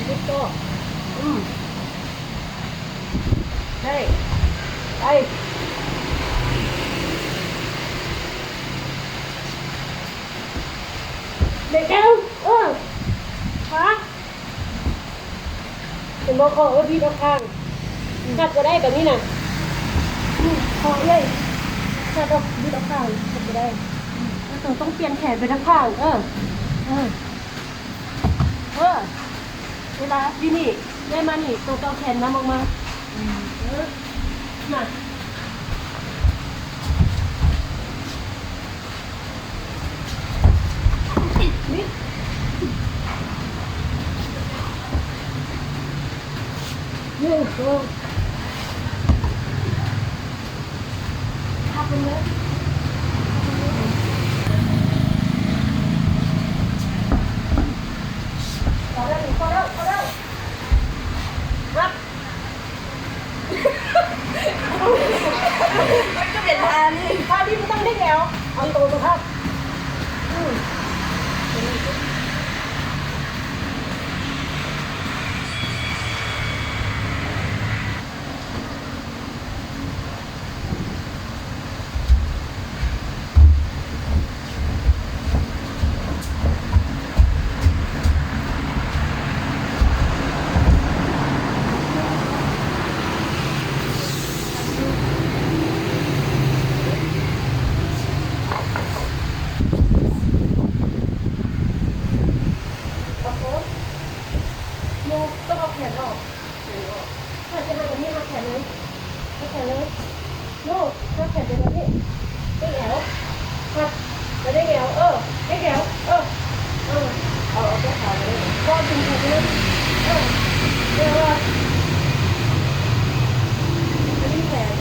ເຮັດຕໍ່ ອືມ ໄດ້ ໄປ ເດັກແອວ ເອີ ຂວາ ເຫັນບໍ່ ເຂົາເອີ້ນບິດອອກຂ້າງ ອືມ ຄັດບໍ່ໄດ້ແບບນີ້ນະ ອືມ ເຂົາເອີ້ນ ຄັດອອກ ບິດອອກຂ້າງ ຄັດບໍ່ໄດ້ ອືມ ແລ້ວໂຕຕ້ອງປ່ຽນແຂນໄປທາງຂ້າງ ເອີ ເອີ. ເອີ ເວລາຢູ່ນີ້ ເລື່ອຍມານີ້ ໂຕເອົາແຂນນຳອອກມາ ອືມ ເອີ ມາ ນີ້ ນີ້ ໂຕ ພັບມັນເລີຍ ພໍແລ້ວ ພໍແລ້ວ ພໍແລ້ວ ຮັບ ມັນກໍເປັນທ່ານີ້ ທ່ານີ້ມັນຕ້ອງເດັກແອວ ເອົາໂຕມາທັບ ອືມ. ໂອ້ໂຫ ໂຍ ຕ້ອງເອົາແຂນອອກ ແຂນອອກ ຖ້າຈະໃຫ້ແບບນີ້ ຮັບແຂນເລີຍ ຮັບແຂນເລີຍ ໂຍ ຮັບແຂນເປັນແບບນີ້ ເດັກແອວ ຮັບ ແລ້ວເດັກແອວ ເອີ ເດັກແອວ ເອີ ເອີ ເອົາ ເອົາແຕ່ຂາເລີຍ ບໍ່ດຶງແຂນເລີຍ ເອີ ເອີ ວ່າ ດຶງແຂນ.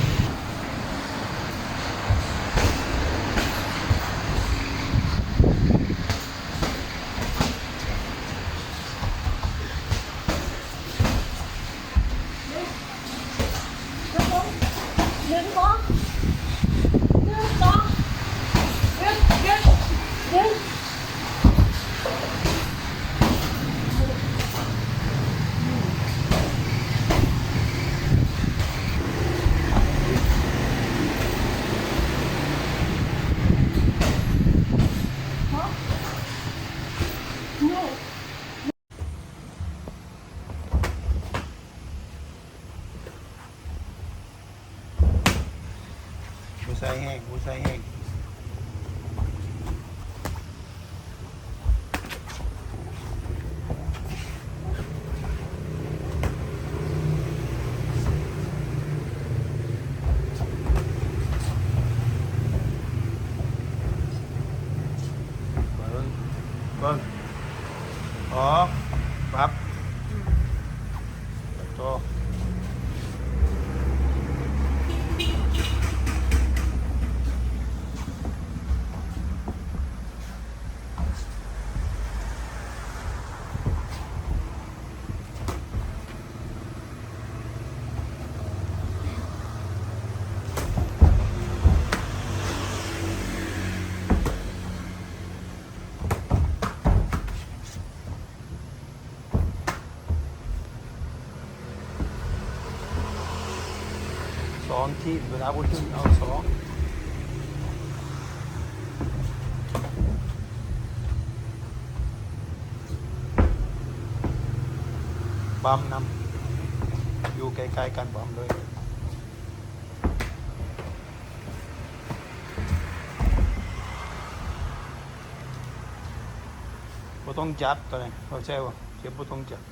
ບໍ່ໃສ່ແຮງ ບໍ່ໃສ່ແຮງ ເບິ່ງ ເບິ່ງ ອໍ ປັບ ອືມ ໂຕ ສອງທີບ ເວລາບໍ່ຖືກເອົາສອງ ບັ້ມນຳ ຢູ່ໃກ້ໆກັນ ບັ້ມເລີຍ. ບໍ່ຕ້ອງຈັບໂຕນີ້ ເຂົ້າໃຈບໍ່? ເຈັບ ບໍ່ຕ້ອງຈັບ.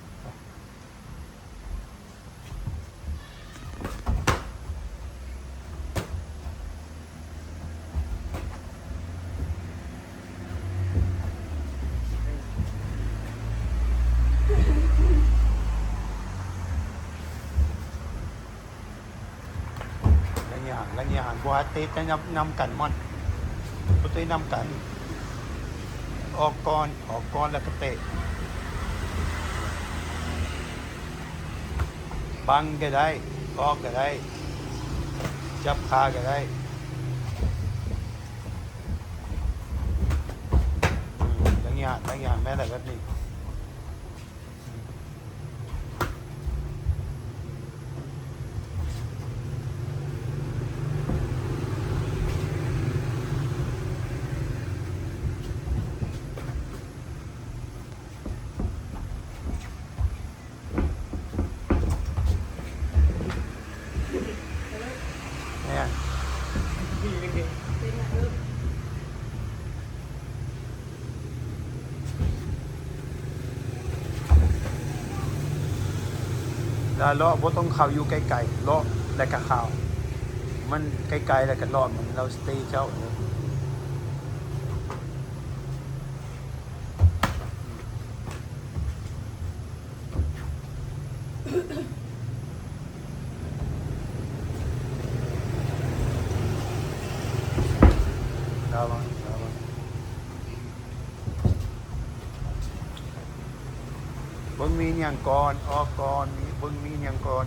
ລະຍະຫ່າງ ລະຍະຫ່າງ ບໍ່ໃຫ້ເຕະນຳ ນຳກັນມັນ ບໍ່ເຕະນຳກັນ ອອກກ່ອນ ອອກກ່ອນແລ້ວກໍເຕະ ບັງກໍໄດ້ ອອກກໍໄດ້ ຈັບຂາກໍໄດ້ ອືມ ລະຍະຫ່າງ ລະຍະຫ່າງ ແມ່ນແຫຼະແບບນີ້. ລະເລາະ ບໍ່ຕ້ອງເຂົ້າຢູ່ໃກ້ໆ ເລາະແລ້ວກະເຂົ້າ ມັນໃກ້ໆ ແລ້ວກະເລາະ ມັນລາວສະເຕເຈົ້າເດີ. ລະວັງ ລະວັງ ເບິ່ງມີຫຍັງກ່ອນ ອອກກ່ອນ ເບິ່ງມີຫຍັງກ່ອນ.